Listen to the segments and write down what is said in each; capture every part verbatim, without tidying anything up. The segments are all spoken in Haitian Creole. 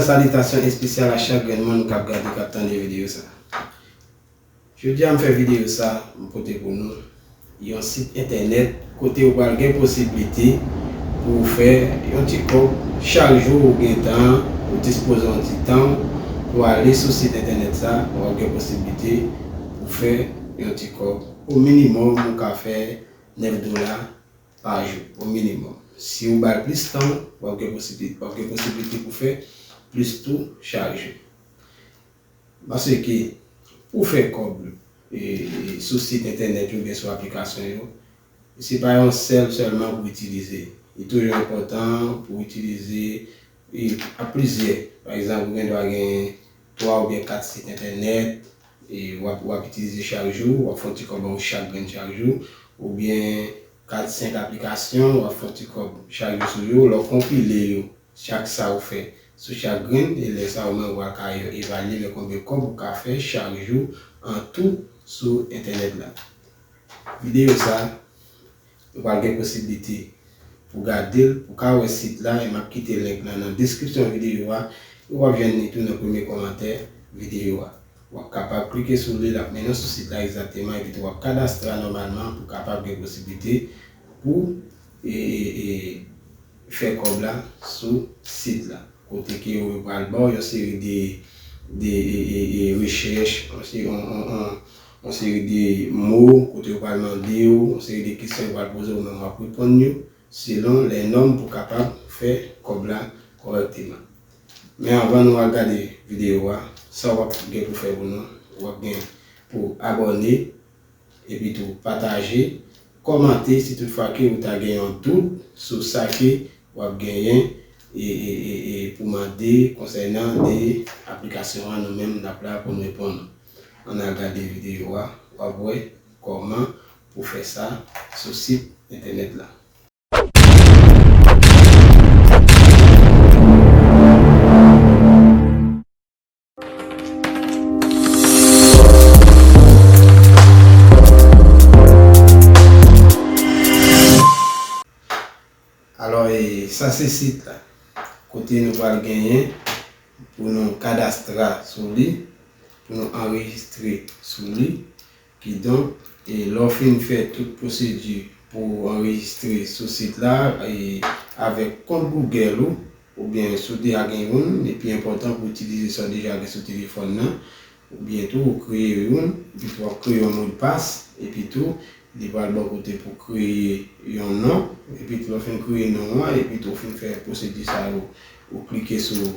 Salitasyon espesyal a chak grenn moun k ap gade, k ap tande videyo sa. Jodi a, m fè videyo sa, m pote pou nou yon sit entènèt kote ou pral gen posiblite pou w fè yon ti kòb chak jou ou gen tan, ou dispoze yon ti tan pou ale sou sit entènèt sa, w ap gen posiblite pou w fè yon ti kòb. O minimòm, ou ka fè nèf dola pa jou, o minimòm. Si ou ba l plis tan, w ap gen posiblite, w ap gen posiblite pou fè plis tou chak jou. Paske pou fè kòb, e, sou sit entènèt yo oubyen sou aplikasyon yo, se pa yon sèl sèlman pou itilize. Li toujou enpòtan pou itilize, e, a plizyè. Pa egzanp, ou gen dwa gen twa oubyen kat sit entènèt, e, w ap, w ap itilize chak jou, w ap fè yon ti kòb nan chak grenn chak jou, oubyen kat, senk aplikasyon, w ap fè yon ti kòb chak jou sou yo, lè w konpile yo, chak sa ou fè sou chak grenn, e lè sa ou menm ou pral ka evalye men konbyen kòb ou ka fè chak jou an tou sou entènèt la. Videyo sa, ou pral gen posiblite pou gade l, pou ka wè sit la, e m ap kite link la nan deskripsyon videyo a, e w ap jwenn li tou nan premye kòmantè videyo a. W ap kapab klike sou li, l ap mennen w sou sit la egzakteman, epi tou w ap kadastre nòmalman pou kapab gen posiblite pou, e, e, e, fè kòb la sou sit la. Kote ke yo pral ba w yon seri de, de, e, e, e, rechèch, yon se-, yon, yon, yon, yon seri de mo, kote yo pral mande w, yon seri de kesyon yo pral poze w, men w ap reponn yo selon lè nòm pou kapab fè kòb la kòrèkteman. Men anvan nou al gade videyo a, sa w ap gen pou fè pou nou, w ap gen pou abòne, epi tou pataje, kòmante si toutfwa ke ou ta gen yon dout sou sa ke w ap genyen e, e, e, e pou mande konsènan de aplikasyon an, nou menm n ap la pou n reponn ou. Ann al gade videyo a, w ap wè kòman pou fè sa sou sit entènèt la. Alò, e, sa se sit la, kote nou pral genyen pou nou kadastre sou li, pou nou anrejistre sou li. Kidonk, e, lè w fin fè tout pwosedi pou w anrejistre sou sit la, e, avèk kont Google ou, oubyen si w deja gen youn, li pi enpòtan pou w itilize sa w deja gen sou telefòn nan, oubyen tou ou kreye youn, epi tou w ap kreye yon modpas, epi tou li pral ba w kote pou w kreye yon non, epi tou lè w fin kreye non an, epi tou w fin fè pwosedi sa yo, ou klike sou,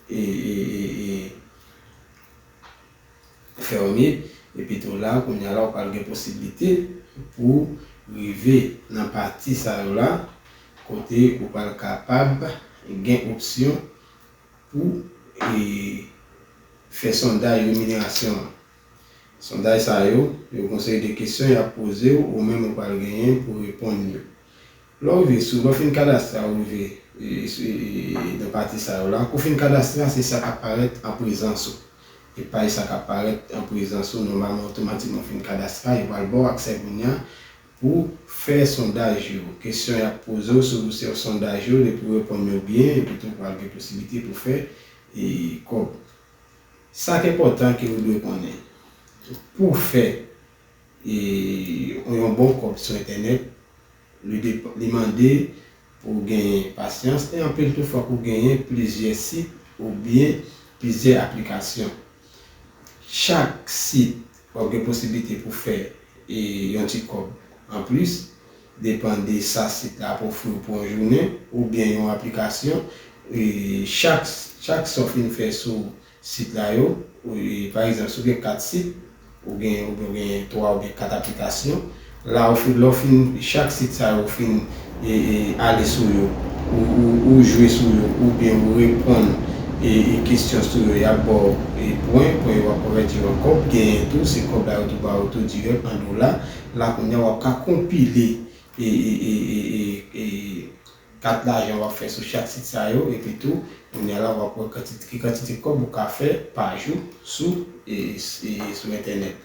e, e, e, e, fèmye, epi tou la, kounye a la, ou pral gen posiblite pou rive nan pati sa yo la, kote ou pral kapab gen opsyon pou, e, fè sondaj reminerasyon an. Sondaj sa yo, yo gen yon seri de kesyon y ap poze w, ou menm ou pral genyen pou reponn yo. Lè w rive sou, lè w fin kadastre a, ou rive, e, sou, e, e, nan pati sa yo la. Kou fin kadastre a, se sa k ap parèt an prezans ou. E paj sa k ap parèt an prezans ou, nòmalman, otomatikman w fin kadastre a, yo pral ba w aksè kounye a pou fè sondaj yo. Kesyon y ap poze w, sou se yon sondaj yo, depi w reponn yo byen, epi tou w pral gen posiblite pou fè, e, kòb. Sa k enpòtan ke ou dwe konnen, pou w fè, e, yon bon kòb sou entènèt, li depa-, li mande pou w genyen pasyans, e anpil tou fòk ou genyen plizyè sit oubyen plizyè aplikasyon. Chak sit w ap gen posiblite pou fè, e, yon ti kòb anplis, depann de sa sit la ap ofri w pou yon jounen, oubyen yon aplikasyon, e, chak, chak sa w fin fè sou sit la yo, e, pa egzanp, si w gen kat sit, ou gen, oubyen w gen twa oubyen kat aplikasyon, la ou fin, lè w fin, chak sit sa yo ou fin, e, e, ale sou yo, ou, ou, ou jwe sou yo, oubyen ou reponn, e, e, kesyon sou yo, y ap ba w, e, pwen, pwen yo w ap konvèti yo an kòb, genyen tou, se kòb la yo tou ba w tou dirèk an dola. La kounye a w ap ka konpile, e, e, e, e, e, e, kat lajan w ap fè sou chak sit sa yo, epi tou, kounye a la, w ap wè kantite, ki kantite kòb ou ka fè pa jou sou, e, e, sou entènèt.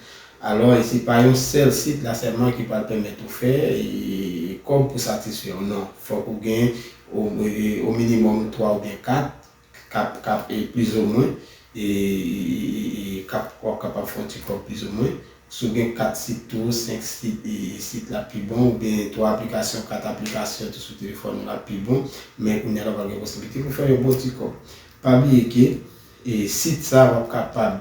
Alò, e se pa yon sèl sit la sèlman ki pral pèmèt ou fè, e, kòb pou satisfè w, non. Fòk ou gen o, e, o minimòm twa oubyen kat, k ap, k ap, e, plizoumwen, e, e, e, e, e, k ap, w ap kapab fè yon ti kòb plizoumwen. Si w gen kat sit tou, senk sit, e, sit la pi bon, oubyen twa aplikasyon, kat aplikasyon tou sou telefòn ou la pi bon, men kounye a la w pral gen posiblite pou fè yon bon ti kòb. Pa bliye ke, e, sit sa w ap kapab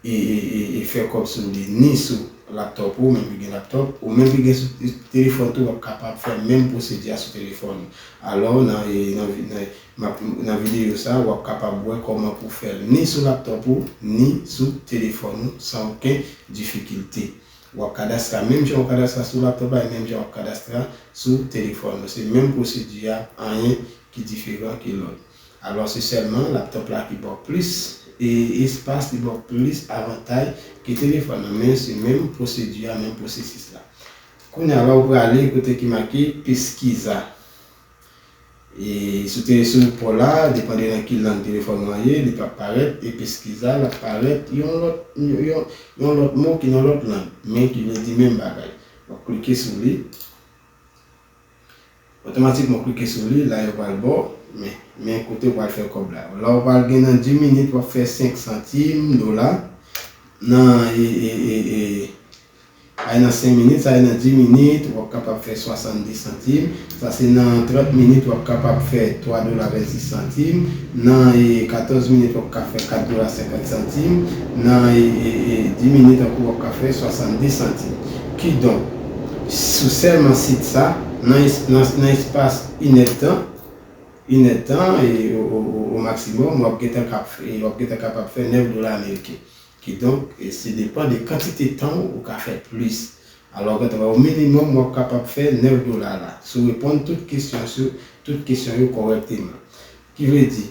e, e, e, e fè kòb sou li ni sou laptòp ou, menm ki gen laptòp, ou menm ki gen sou telefòn tou, w ap kapab fè menm pwosedi a sou telefòn ou. Alò, nan, e, nan, nan, m ap, nan videyo sa, w ap kapab wè kòman pou fè l ni sou laptòp ou, ni sou telefòn ou, san okenn difikilte. W ap kadastre menm jan w kadastre sou laptòp la, e menm jan w ap kadastre sou telefòn ou. Se menm pwosedi a, anyen ki diferan ke lòt. Alò, se sèlman laptòp la ki ba w plis, e, espas, li ba w plis avantay ke telefòn nan, men se menm pwosedi a, menm pwosesis la. Kounye a la, ou prale kote ki make Pesquisa. E sou te, sou pò la, depann de nan ki lang telefòn ou an ye, li p ap parèt, e Pesquisa, l ap parèt yon lòt, yon, yon lòt mo ki nan lòt lang, men ki vle di menm bagay. W ap klike sou li. Otomatikman, w klike sou li, la yo pral ba w, men, men kote w pral fè kòb la. La w pral gen nan dis minit, w ap fè senk santim dola. Nan, e, e, e, e, ay nan senk minit, sa e nan dis minit, w ap kapab fè swasanndis santim. Sa se nan trant minit, w ap kapab fè twa dola vennsis santim. Nan, e, katòz minit, w ap ka fè kat dola senkant santim. Nan, e, e, e, dis minit ankò, w ap ka fè swasanndis santim. Kidonk, sou sèlman sit sa, nan es-, nan, nan espas inèdtan, inèdtan, e, o, o, o, o maksimòm, w ap gentan kap-, e, w ap gentan kapab fè nèf dola ameriken. Kidonk, e, se depann de kantite tan ou ka fè plis. Alò, gentan, o minimòm, w ap kapab fè nèf dola la. Si w reponn tout kesyon, si w, tout kesyon yo kòrèkteman. Ki vle di,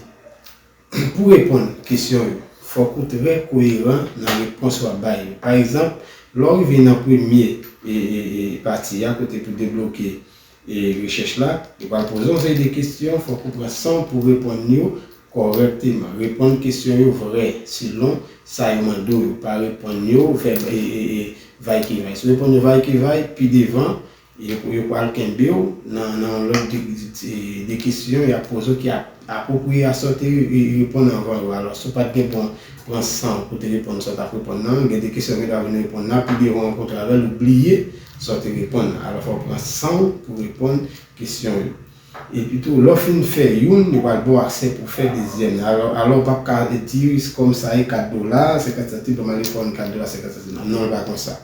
pou reponn kesyon yo, fòk ou trè koyeran nan repons w ap bay yo. Pa egzanp, lè w rive nan premye, e, e, e, pati a, kote pou debloke, e, rechèch la, yo pral poze w yon seri de kesyon, fòk ou pran san w pou reponn yo kòrèkteman. Reponn kesyon yo vrè, selon sa yo mande w yo. Pa reponn yo, fè, e, e, e, vaykevay. Si w reponn yo vaykevay, pi devan, yo, yo pral kenbe w nan, nan yon lòt de, de, de kesyon y ap poze w ki ap, apwopriye a sa w te re-, re-, reponn anvan yo. Alò, si w pa t gen bon, pran san w pou te reponn sa w t ap reponn nan, gen de kesyon ki ta vin reponn nan, pi devan w rankontre avè l, ou bliye sa w te reponn nan. Alò, fò w pran san w pou reponn kesyon yo. Epi tou, lè w fin fè youn, yo pral ba w aksè pou fè dezyèm nan. Alò, alò, w p ap ka di, kòm sa e kat dola senkant santim, ban m ale fè youn kat dola senkant santim. Non, non, l pa konsa.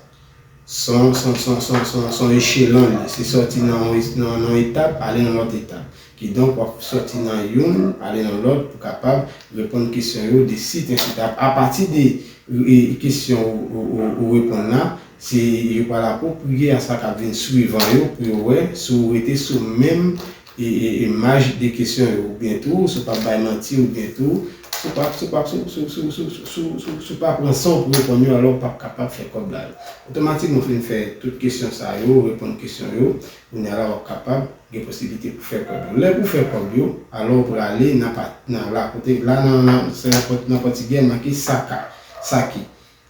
Se yon, se yon, se yon, se yon, se yon, se yon echelon li. Se sòti nan yon, nan, nan yon etap, ale nan lòt etap. Kidonk, w ap sòti nan youn, ale nan lòt pou kapab reponn kesyon yo de sit, ensi de suite. A, apati de, e, kesyon ou, ou, ou, ou reponn la, se yo pral apwopriye a sa k ap vin swivan yo pou yo wè si w rete sou menm e, e, e maj de kesyon yo, oubyen tou, si w p ap bay manti, oubyen tou, si w p ap, si w p ap, si w, si w, si w, si w, si w, si w, si w pa pran san w pou reponn yo, alò w p ap kapab fè kòb la. Otomatikman, w fin fè tout kesyon sa yo, reponn kesyon yo, kounye a la, w ap kapab gen posiblite pou fè kòb yo. Lè pou fè kòb yo, alò w prale nan pa-, nan la kote, la nan, nan, se nan pòt-, nan pòtigè make saka, saki.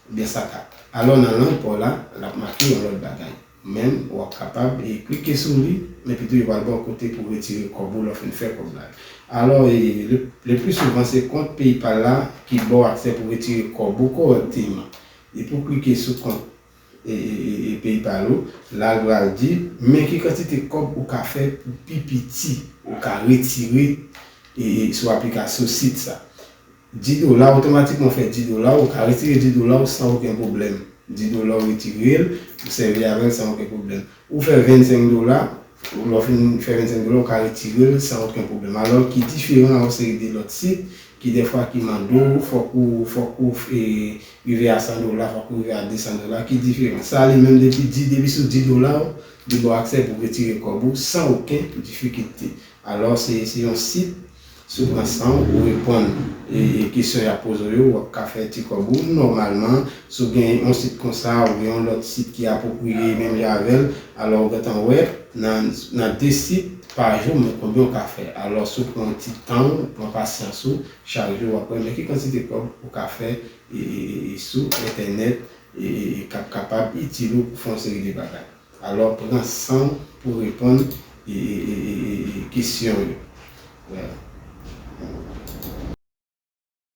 Oubyen saka. Alò, nan lang pa w la, l ap make yon lòt bagay. Men, w ap kapab, e, klike sou li, men pito yo pral ba w kote pou retire kòb ou lè w fin fè kòb la. Alò, e, le, le pli souvan, se kont PayPal la ki ba w aksè pou retire kòb ou kòrèkteman. E pou klike sou kont, e, e, e, e PayPal ou, la l pral di, men ki kantite kòb ou ka fè pou pi piti, ou ka retire, e, e, sou aplikasyon sit sa. Dis dola, otomatikman w fè dis dola, ou ka retire dis dola w san okenn pwoblèm. Dis dola w retire l, ou sèvi avè l san okenn pwoblèm. Ou fè vennsenk dola, ou lè w fin fè vennsenk dola, ou ka retire l san okenn pwoblèm. Alò, ki diferan a yon seri de lòt sit, ki dèfwa ki mande w, fòk ou, fòk ou, e, rive a san dola, fòk ou rive a de san dola, ki diferan. Sa li menm depi dis, depi sou dis dola w, li ba w aksè pou retire kòb ou san okenn difikilte. Alò, se, se yon sit, si w pran san w, ou reponn, e, e, kesyon y ap poze w yo, w ap ka fè ti kòb ou. Nòmalman, si w gen yon sit konsa, ou gen yon lòt sit ki apwopriye menm jan avè l, alò, ou gentan wè, nan, nan de sit pa jou, men konbyen w ka fè. Alò, si w pran ti tan w, pran pasyans ou, chak jou, w ap wè, men ki kantite kòb ou ka fè, e, e, e, e sou entènèt, e, e, e, k ap kapab itil ou pou fè yon seri de bagay. Alò, pran san w pou reponn, e, e, e, e, e, e, kesyon yo. Wè.